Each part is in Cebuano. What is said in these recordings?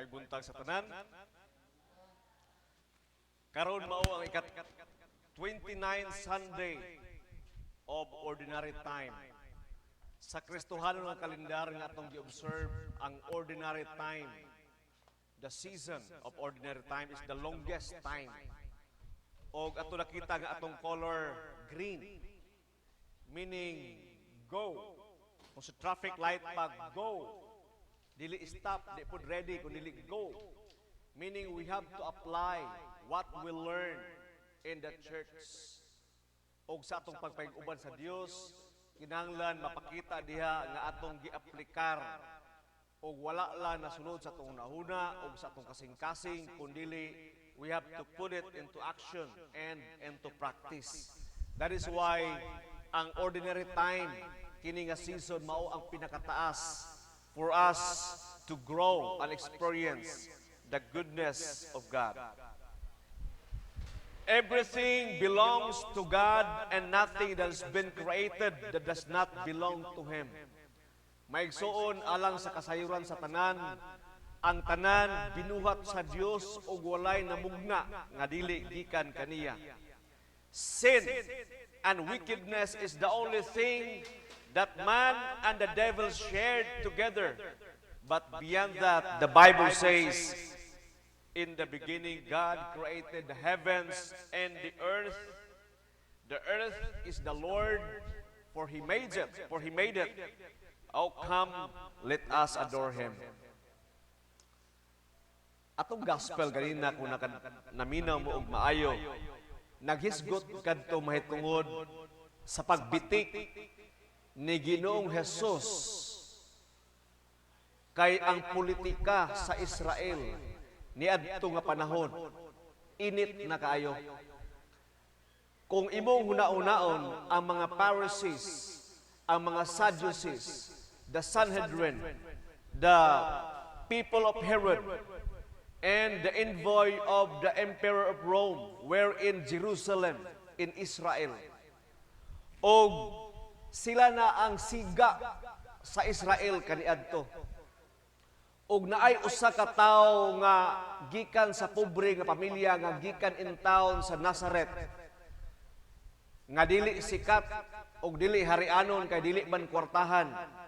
Maayong buntag sa tanan. Karon mao ang ikat 29 Sunday of Ordinary Time. Sa Kristohanon nga kalendar nga atong gi-observe ang Ordinary Time. The season of Ordinary Time is the longest time. Og ato nakita nga atong color green, meaning go. Kung sa traffic light pag go, dili stop, di pud ready kung dili go. Meaning we have to apply what we learn in the church. Og sa atong pagpahig-uban sa Dios, kinahanglan mapakita diha nga atong giaplikar og wala lang nasulod sa atong hunahuna og sa atong kasing-kasing, kundili we have to put it into action and into practice. That is why ang Ordinary Time kini nga season mao ang pinakataas for us to grow and experience the goodness of God. Everything belongs to God and nothing that has been created that does not belong to Him. Maigsuon, alang sa kasayuran sa tanan, ang tanan binuhat sa Dios ug walay namugna nga dili gikan kaniya. Sin and wickedness is the only thing that man and the devil shared together. But beyond that, the Bible says, "In the beginning, God created the heavens and the earth. The earth is the Lord, for He made it, for He made it. Oh, come, let us adore Him." Atong gospel ganina, kung naminaw mo og maayo, naghisgot kadto mahitungod sa pagbitik ni Ginoong Hesus kay ang politika sa Israel niadto nga panahon init na kaayo. Kung imong hunahunaon ang mga Pharisees, ang mga Sadducees, the Sanhedrin, the people of Herod, and the envoy of the Emperor of Rome were in Jerusalem, in Israel. Og sila na ang siga sa Israel kaniadto. Og naay usa ka tawo nga gikan sa pobre nga pamilya, nga gikan in town sa Nazaret, nga dili sikat og dili harianon kay dili man kwartahan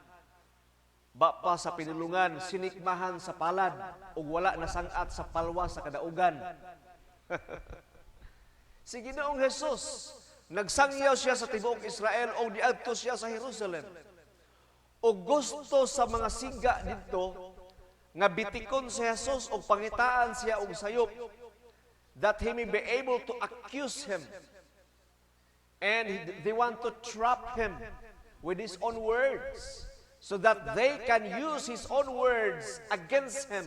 ba pa sa pinulungan, sinikmahan sa palad ug wala nasangat sa palwa sa kadaugan. Si Ginoong Hesus, nagsangyaw siya sa tibuok Israel og niadto siya sa Jerusalem. Og gusto sa mga siga didto nga bitikon si Jesus og pangitaan siya og sayop that he may be able to accuse him. And they want to trap him with his own words so that they can use his own words against him.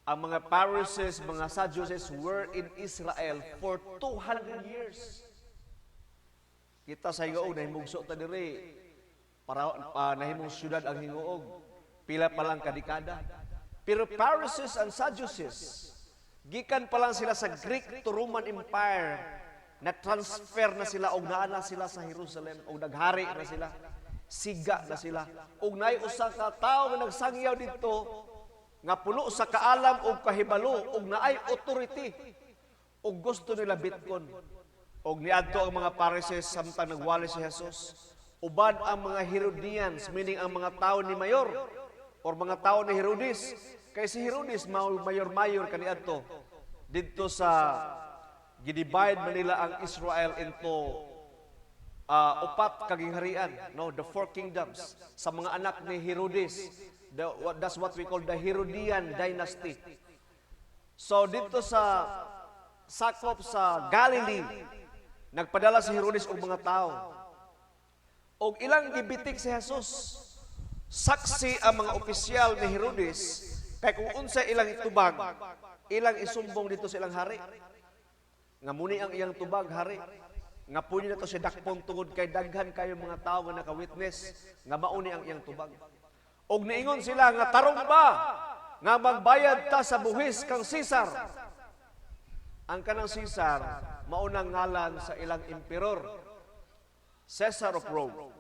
Ang mga Pharisees, mga Sadducees were in Israel for 200 years. Kita sa Gingoog, nahimugso ta diri. Para nahimong syudad ang Gingoog. Pila pa lang kadekada. Pero Pharisees and Sadducees, gikan pa lang sila sa Greek to Roman Empire, na transfer na sila og naa na sila sa Jerusalem og naghari na sila. Siga na sila. Og naay usa ka tawo nga nagsangyaw didto nga puno sa kaalam og kahibalo og naay authority og gusto nila bitkon. Og niadto ang mga Pharisees samtang nagwali si Jesus uban ang mga Herodians, meaning ang mga tao ni Mayor or mga tao ni Herodes, kay si Herodes mao mayor-mayor kaniadto didto sa gidivide man nila ang Israel into upat ka gingharian, no, the four kingdoms sa mga anak ni Herodes. That's what we call the Herodian dynasty. So dito sa sakop sa Galilee, nagpadala si Herodes og mga tao. Og ilang gibitik si Jesus. Saksi ang mga opisyal ni Herodes kay kung unsa ilang itubag, ilang isumbong dito sa ilang hari. Nga muni ang iyang tubag, hari. Nga pwede na to siya dakpon tungod kay daghan kayo mga tao nga naka-witness nga mauni ang iyang tubag. Og niingon sila nga tarong ba nga magbayad ta sa buhis kang Caesar? Ang kanang Caesar maunang ngalan sa ilang emperor, Caesar of Rome.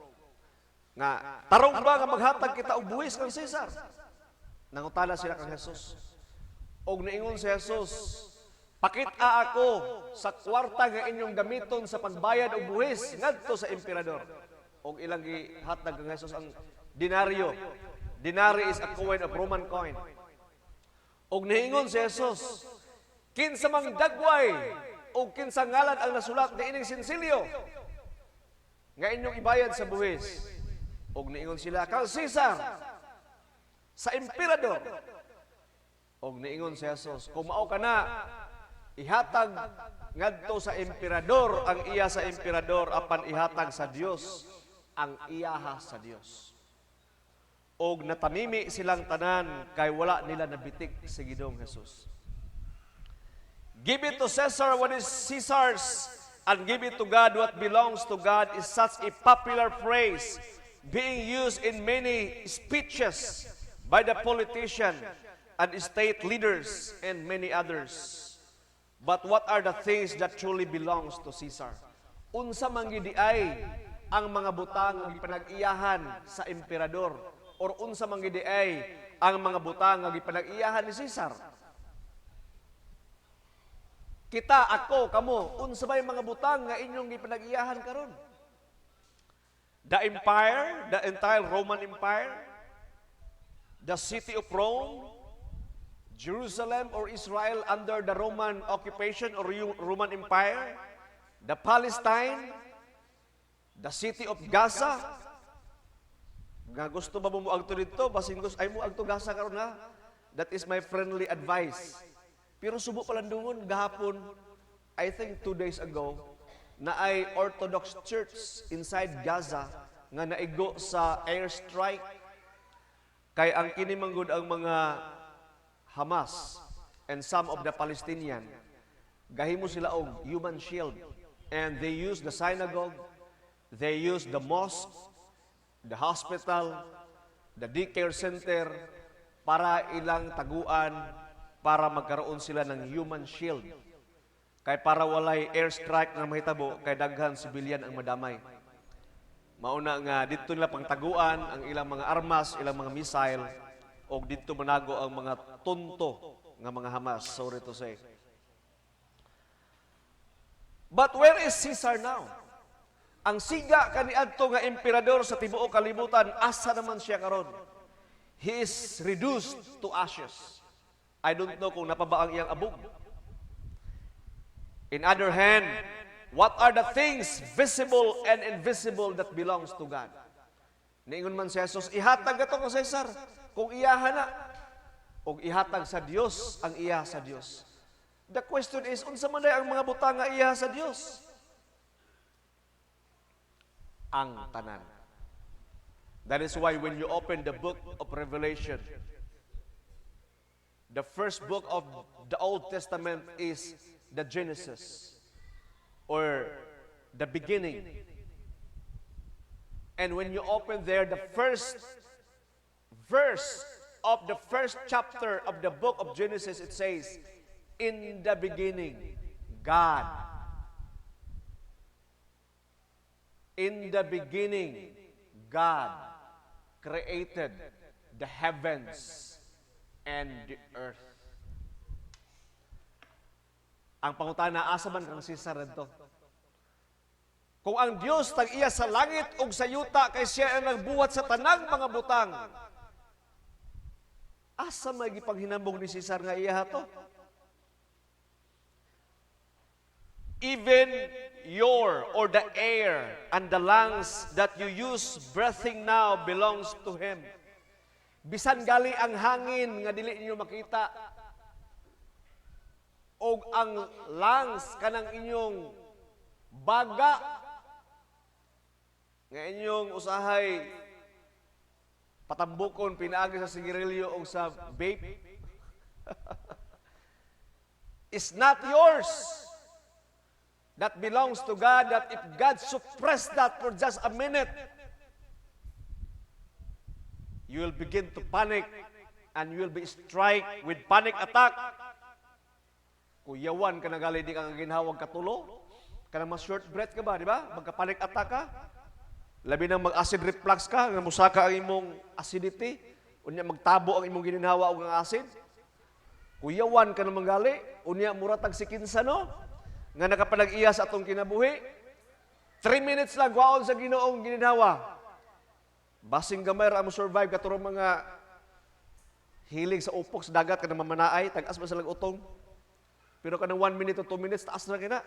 Nga tarong ba nga maghatag kita og buwis kang Cesar? Nangutana sila kang Jesus. Og niingon si Jesus, "Pakita ako sa kwarta nga inyong gamiton sa pagbayad og buwis ngadto sa emperador." Og ilang gihatag kang Jesus ang denaryo. Denarii is a coin of Roman coin. Og niingon si Jesus, "Kinsa mang dagway o kinsa ngalan ang nasulat niining sinsilyo nga inyong ibayad sa buwis?" Og niingon sila, "Kang Caesar, sa emperador." Og niingon si Jesus, "Kung mao kana, ihatag ngadto sa emperador ang iya sa emperador, apan ihatag sa Dios ang iyaha sa Dios." Og natamimi silang tanan kay wala nila nabitik sa Ginoong Jesus. "Give it to Caesar what is Caesar's and give it to God what belongs to God" is such a popular phrase being used in many speeches by the politician and state leaders and many others. But what are the things that truly belongs to Caesar? Unsa man gyud diay ang mga butang nga gipanag-iyahan sa emperador or unsa man gyud diay ang mga butang nga gipanag-iyahan ni Caesar? Kita, ako, kamo, unsa bay mga butang nga inyong gipanag-iyahan karon? The empire, the entire Roman Empire, the city of Rome, Jerusalem or Israel under the Roman occupation or Roman Empire, the Palestine, the city of Gaza. Nga gusto ba mo moadto didto? Basin gusto ay mo agto Gaza karon ha. That is my friendly advice. Pero subo palandungon gahapon, I think 2 days ago, naay Orthodox Church inside Gaza nga naigo sa airstrike. Kay ang kini manggod ang mga Hamas and some of the Palestinian, gahimo sila og human shield and they use the synagogue, they use the mosque, the hospital, the daycare center para ilang taguan, para magkaroon sila ng human shield. Kay para walay airstrike nga mahitabo kay daghan sibilyan ang madamay. Mauna nga didto nila pangtaguan ang ilang mga armas, ilang mga missile og didto manago ang mga tonto nga mga Hamas, sorry to say. But where is Caesar now? Ang siga kaniadto nga emperador sa tibuok kalibutan, asa naman siya karon? He is reduced to ashes. I don't know kung naa pa ba ang iyang abog. In other hand, what are the things visible and invisible that belongs to God? Niingon man si Jesus, "Ihatag ato kang Cesar kung iyaha na og ihatag sa Dios ang iya sa Dios." The question is, unsa man ang mga butang nga iya sa Dios? Ang tanan. That is why when you open the book of Revelation, the first book of the Old Testament is the Genesis or the beginning. And when you open there, the first verse of the first chapter of the book of Genesis, it says, "In the beginning, God." "In the beginning, God created the heavens and the earth." Ang pangutana, asa man kang Cesar didto? Kung ang Dios tag-iya sa langit ug sa yuta kay siya ang nagbuhat sa tanang mga butang, asa may gipanghinambong ni Cesar nga iya to? Even your or the air and the lungs that you use breathing now belongs to Him. Bisan gali ang hangin nga dili ninyo makita og ang lungs, kanang inyong baga nga inyong usahay patambukon pinaagi sa sigarilyo o sa vape, is not yours. That belongs to God, that if God suppress that for just a minute, you will begin to panic and you will be strike with panic attack. Kuyawan ka na gali, di ka nga ginhawag katulo. Kanang mas short breath ka ba, di ba? Magka-panic attack ka. Labi nang mag-acid reflux ka, nga musaka ang imong acidity, unya magtabo ang imong gininhawa og ang acid. Kuyawan ka naman gali, unya mura tag sikinsa, no? Nga nakapanag-iya sa atong kinabuhi. 3 minutes lang, kuhaon sa Ginoong gininhawa. Basing gamay ra mo survive katurong mga hilig sa upok sa dagat kanang mamanaay, tag-as ba silang utong. Pero kanang 1 minute to 2 minutes, taas na kina.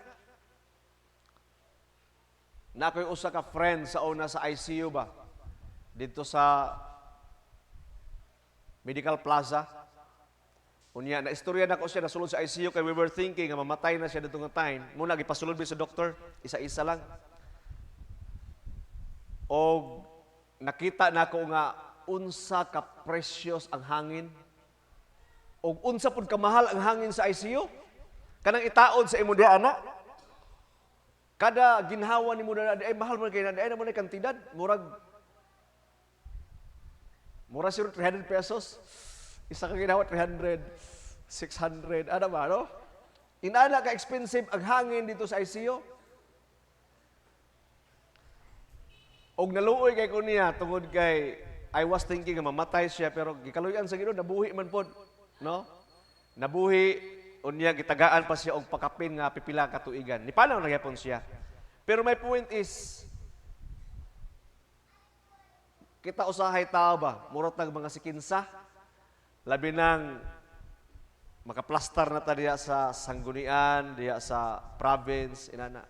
Na ako'y usa ka friend sa una sa ICU ba? Dito sa Medical Plaza. Unya, na istorya nako siya, nasulod sa ICU kay we were thinking nga mamatay na siya dito nga time. Muna gipasulod bi sa doktor, isa-isa lang. Og nakita nako nga unsa ka precious ang hangin. Og unsa pud kamahal ang hangin sa ICU. Kanang itaod sa imo diha ana. Kada ginhawa nimo na ay mahal man kay na ay mo na kantidad, murag mura siguro 300 pesos. Isa ka ginhawa 300, 600, ano ba, no? Inana ka expensive ang hangin dito sa ICU. Og naluoy kay ko niya tungod kay I was thinking nga mamatay siya, pero gikaluyan sa Ginoo, nabuhi man pod, no? Nabuhi, unya gitagaan pa siya og pakapin nga pipila ka tuigan. Ni panaw na gyapon siya. Pero my point is, kita usahay tao ba, murot nag mga sikinsa, labi nang makaplastar na ta diya sa sanggunian, diya sa province, inana.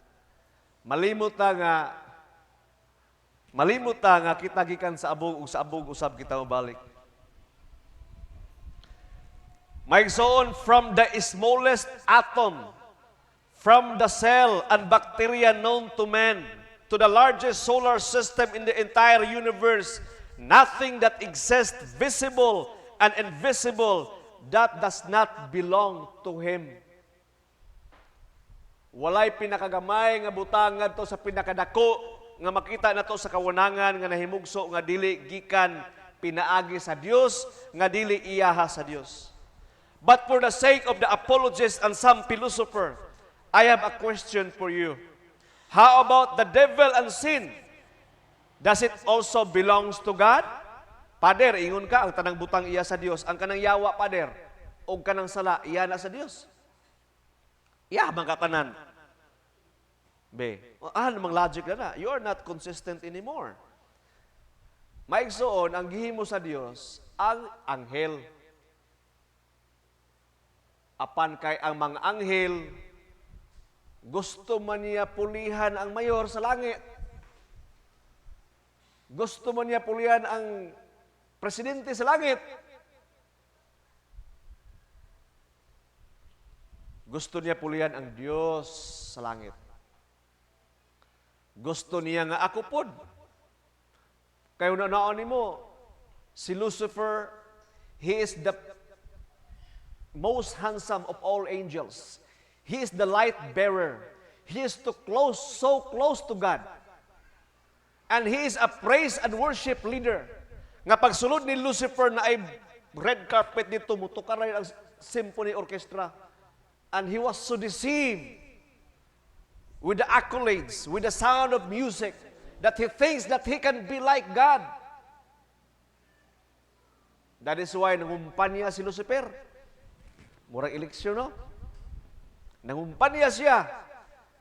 Malimot ta nga kita gikan sa abog ug sa abog usab kita mobalik. My igsoon, from the smallest atom, from the cell and bacteria known to man, to the largest solar system in the entire universe, nothing that exists, visible and invisible, that does not belong to Him. Walay pinakagamay nga butang ngadto sa pinakadako nga makita nato sa kawanangan nga nahimugso nga dili gikan pinaagi sa Dios, nga dili iyaha sa Dios. But for the sake of the apologists and some philosopher, I have a question for you. How about the devil and sin? Does it also belongs to God? Pader, ingon ka, ang tanang butang iya sa Dios. Ang kanang yawa, pader, o kanang sala, iya na sa Dios. Iya man katanan. Be, ah, namang logic na na. You are not consistent anymore. Maigsoon, ang gihimo sa Dios, ang anghel. Apan kay ang mga anghel, gusto man niya pulihan ang mayor sa langit. Gusto man niya pulihan ang presidente sa langit. Gusto niya pulihan ang Diyos sa langit. Gusto niya nga ako pod. Kayo na naon nimo, si Lucifer, he is the most handsome of all angels. He is the light bearer. He is too close, so close to God. And he is a praise and worship leader. Nga pagsulod ni Lucifer na ay red carpet dito, mutukaray ang symphony orchestra. And he was so deceived with the accolades, with the sound of music, that he thinks that he can be like God. That is why nangumpanya si Lucifer. Murag eleksyon, no? Nangumpanya siya.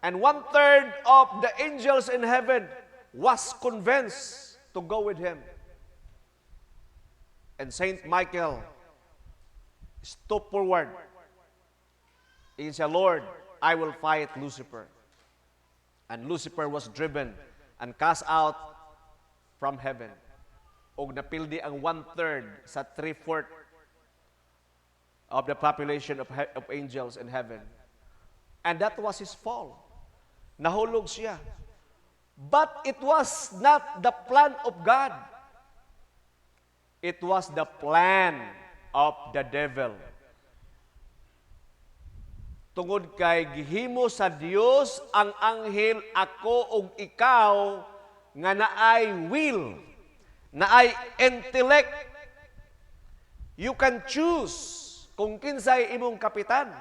And one-third of the angels in heaven was convinced to go with him. And Saint Michael stepped forward. He said, "Lord, I will fight Lucifer." And Lucifer was driven and cast out from heaven. Og napildi ang one-third sa three-fourth of the population of angels in heaven. And that was his fall. Nahulog siya. But it was not the plan of God. It was the plan of the devil. Tungod kay gihimo sa Dios ang anghel, ako ug ikaw, nga naay will, naay intellect. You can choose kung kinsay imong kapitan.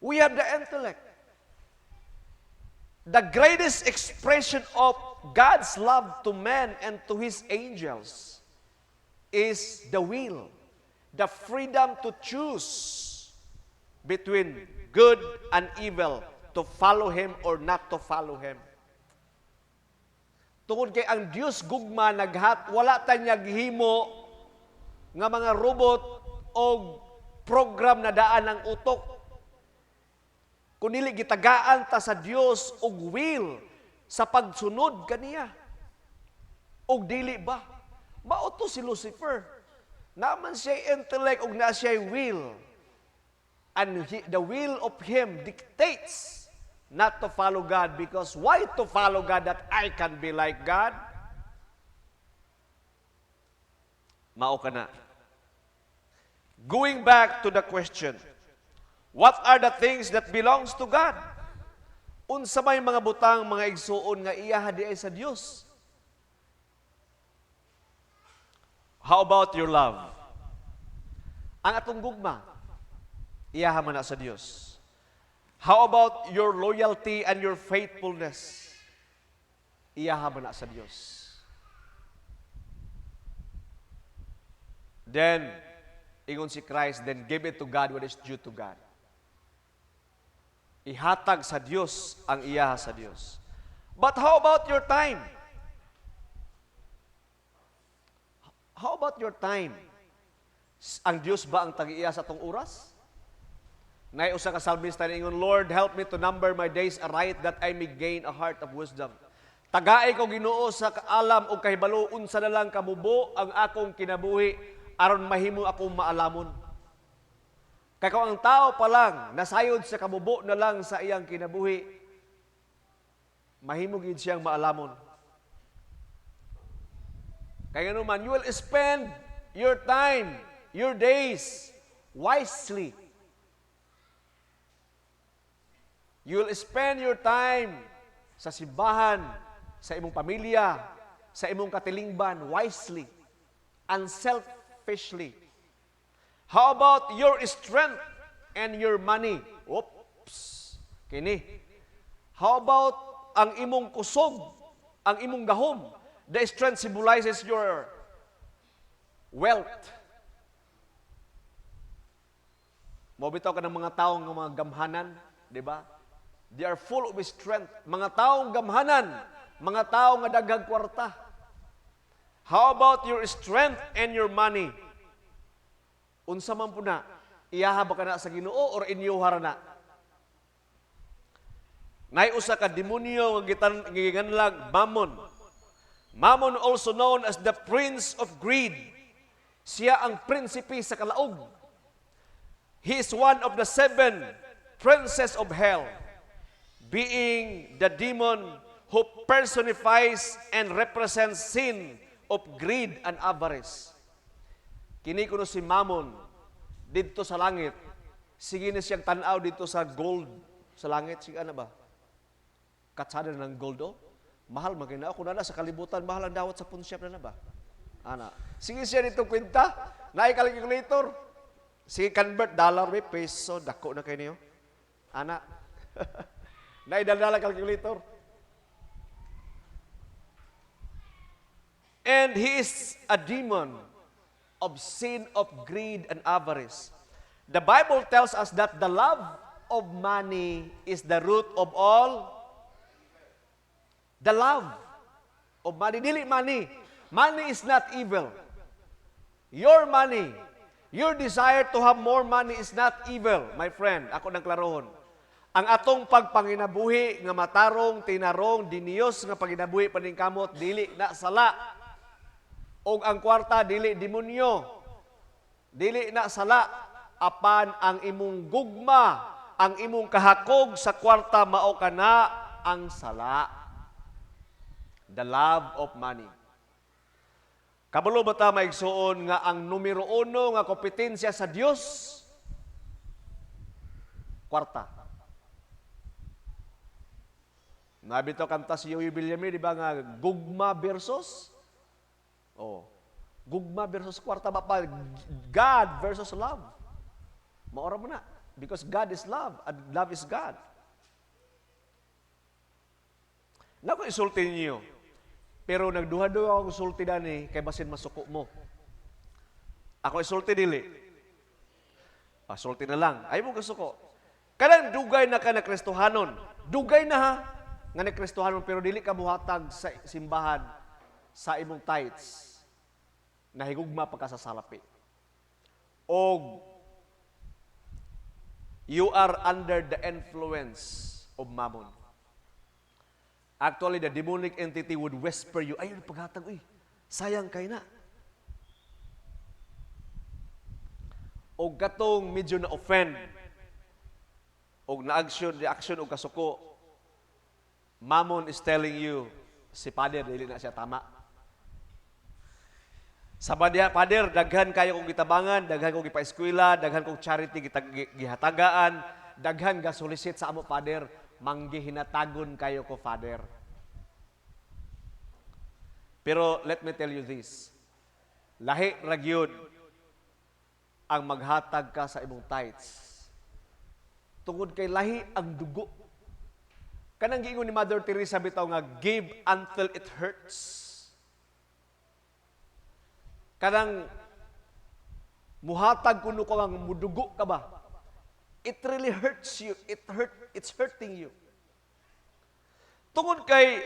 We have the intellect. The greatest expression of God's love to man and to His angels is the will, the freedom to choose between good and evil, to follow Him or not to follow Him. Tungod kay ang Dios gugma, naghat wala ta niya gihimo nga mga robot o program na daan ang utok. Kun dili gitagaan ta sa Dios og will sa pagsunod kaniya. Og dili ba? Mao to si Lucifer. Naa man siya intellect ug naa siya will. And the will of him dictates not to follow God, because why to follow God, that I can be like God? Mao ka na. Going back to the question, what are the things that belongs to God? Unsa may mga butang, mga igsuon, nga iyaha diay sa Dios? How about your love? Ang atong gugma, iyaha man na sa Dios. How about your loyalty and your faithfulness? Iyaha man na sa Dios. Then, ingon si Christ, then give it to God what is due to God. Ihatag sa Dios ang iyaha sa Dios. But how about your time? How about your time? Ang Dios ba ang tag-iya sa atong oras? Nay usa ka salmista ingon, "Lord, help me to number my days aright, that I may gain a heart of wisdom." Tagay ko, Ginoo, sa kaalam ug kahibalo unsa na lang kamubo ang akong kinabuhi aron mahimo akong maalamon. Kay kung ang tao pa lang nasayod sa kamubo na lang sa iyang kinabuhi, mahimo gid siyang maalamon. Kaya naman, you will spend your time, your days wisely. You will spend your time sa simbahan, sa imong pamilya, sa imong katilingban, wisely, unselfishly. How about your strength and your money? Oops. Kini. How about ang imong kusog, ang imong gahom? The strength symbolizes your wealth. Mobitaw ka ng mga taong nga mga gamhanan, di ba? They are full of strength. Mga taong gamhanan, mga taong nga daghang kwarta. How about your strength and your money? Unsa man po na, iyaha ba ka na sa Ginoo or inyoha ra na? Nay usa ka demonyo nga giganlag Mammon. Mammon, also known as the prince of greed. Siya ang prinsipe sa kalaog. He is one of the seven princes of hell, being the demon who personifies and represents sin of greed and avarice. Kini kuno si Mammon didto sa langit. Sige na siyang tan-aw dito sa gold sa langit. Sige, ano ba? Katsada ng gold, oh. Mahal man kina. Kung na sa kalibutan, mahal ang dawat sa pawnshop na na ba? Ana. Sige siya dito kwenta. Naay calculator. Sige convert dollar may peso. Dako na kayo niyo. Ana. Naay dala calculator. And he is a demon of sin of greed and avarice. The Bible tells us that the love of money is the root of all. The love of money. Dili money. Money is not evil. Your money, your desire to have more money is not evil, my friend. Ako nang klarohon. Ang atong pagpanginabuhi nga matarong, tinarong, diniyos nga panginabuhi paningkamot, dili na sala. Og ang kwarta, dili demonyo. Dili na sala. Apan ang imong gugma, ang imong kahakog sa kwarta, mao kana ang sala. The love of money. Kabalo ba ta, maigsuon, nga ang numero uno nga kompetensya sa Dios? Kwarta. Nabito kanta si Yoyo Villamir, di ba nga gugma versus? Oh. Gugma versus kwarta ba pa? God versus love. Maora mo na. Because God is love and love is God. Nako isulti niyo. Pero nagduha-duha ako sulti dani kay basin masuko mo. Ako isulti, dili? Ah, sulti na lang. Ay mo kasuko. Kanang dugay na ka na Kristohanon. Dugay na ha nga ni Kristohanon, pero dili ka muhatag sa simbahan sa imong tithes. Nahigugma pa ka sa salapi. Og you are under the influence of mammon. Actually, the demonic entity would whisper you, "Ayun, paghatag, uy, sayang kay na." O katong medyo na offend, og na-action, reaction og kasuko, mammon is telling you, "Si Father, dili na siya tama. Sa diha, Father, daghan kayo kong gitabangan, daghan kong gipa-eskwela, daghan kong charity gihatagaan, daghan ga solicit sa amo, Father, manggihinatagon kayo ko, Father." Pero let me tell you this. Lahi ra gyud ang maghatag ka sa imong tithes. Tungod kay lahi ang dugo. Kanang giingon ni Mother Teresa bitaw nga "give until it hurts." Kanang muhatag kuno ka nga mudugo ka ba? It really hurts you. It's hurting you. Tungod kay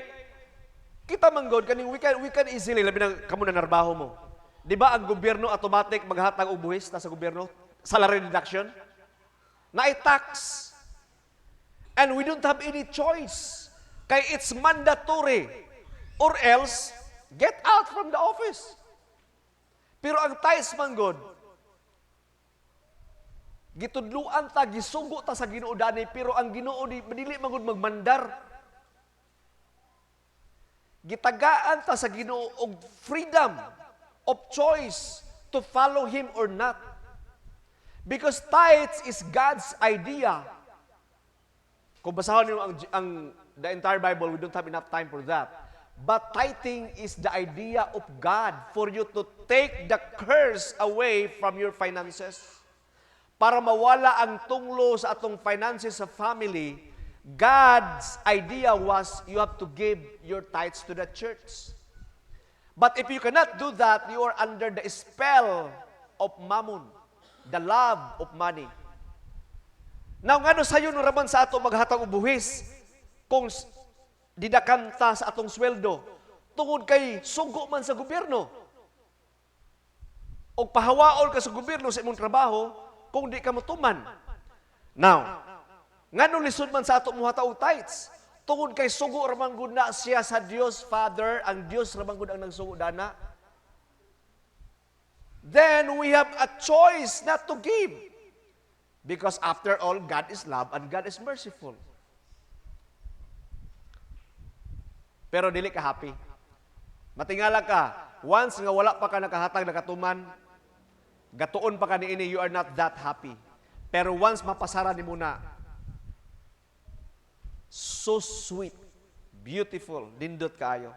kita man gud kaning we can easily, labi na kamo na narbaho mo. Di ba ang gobyerno automatic maghatag og buhis ta sa gobyerno? Salary deduction? Na tax. And we don't have any choice. Kay it's mandatory. Or else, get out from the office. Pero ang tithes man gud, gitudluan ta, gisugo ta sa Ginoo dani, pero ang Ginoo di dili man gud magmandar. Gitagaan ta sa Ginoo og freedom of choice to follow Him or not. Because tithes is God's idea. Kung basahon niyo ang the entire Bible, we don't have enough time for that. But tithing is the idea of God for you to take the curse away from your finances. Para mawala ang tunglo sa atong finances sa family, God's idea was you have to give your tithes to the church. But if you cannot do that, you are under the spell of mammon, the love of money. Now, ngano sayo no raman sa ato maghatag og buhis kung didakan ta sa atong sweldo? Tungod kay sugo man sa gobyerno. Og pahawaon ka sa gobyerno sa imong trabaho kung di ka motuman. Now, ngano lisod man sa ato muhatag og tithes? Tungod kay sugo ra man gud na siya sa Dios Father, ang Dios ra man gud ang nagsugo dana. Then we have a choice not to give. Because after all, God is love and God is merciful. Pero dili ka happy. Matingala ka. Once nga wala pa ka nakahatag, nakatuman, gatuon pa ka niini, you are not that happy. Pero once mapasara nimo na, so sweet, beautiful, nindot kaayo.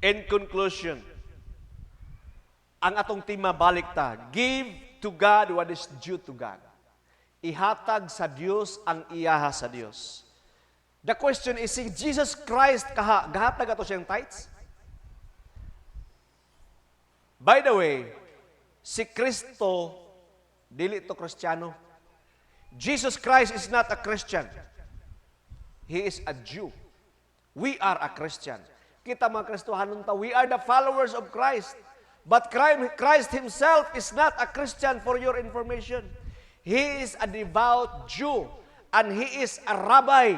In conclusion, ang atong tema, balik ta, give to God what is due to God. Ihatag sa Dios ang iyaha sa Dios. The question is, si Jesus Christ kaha, gahatag ato siyang tithes? By the way, si Kristo, dili to Kristiyano. Jesus Christ is not a Christian. He is a Jew. We are a Christian. Kita mga Kristohanon ta, we are the followers of Christ. But Christ himself is not a Christian, for your information. He is a devout Jew and he is a rabbi.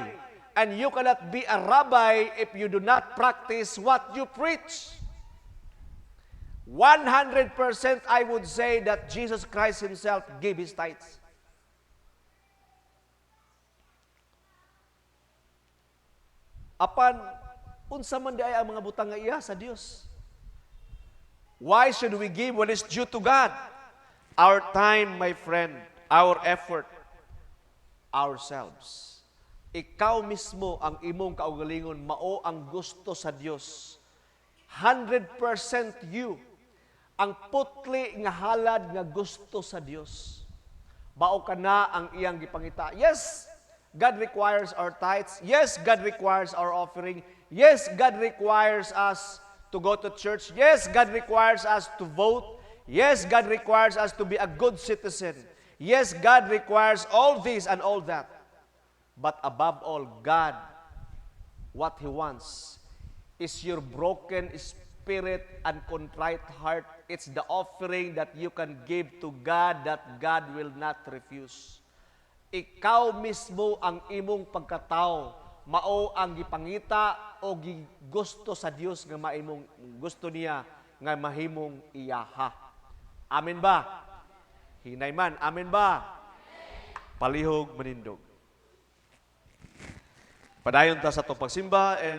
And you cannot be a rabbi if you do not practice what you preach. 100% I would say that Jesus Christ himself gave his tithes. Apan, unsa man di ay ang mga butang nga iya sa Dios? Why should we give what is due to God? Our time, my friend, our effort, ourselves. Ikaw mismo ang imong kaugalingon, mao ang gusto sa Dios. 100% you ang putli nga halad nga gusto sa Dios. Bao ka na ang iyang gipangita. Yes, God requires our tithes. Yes, God requires our offering. Yes, God requires us to go to church. Yes, God requires us to vote. Yes, God requires us to be a good citizen. Yes, God requires all this and all that. But above all, God, what He wants is your broken spirit and contrite heart. It's the offering that you can give to God that God will not refuse. Ikaw mismo, ang imong pagkatao, mao ang gipangita o gigusto sa Dios nga maimong gusto niya nga mahimong iyaha. Amen ba? Hinay man, amen ba? Palihog manindog. Padayon ta sa atong pagsimba and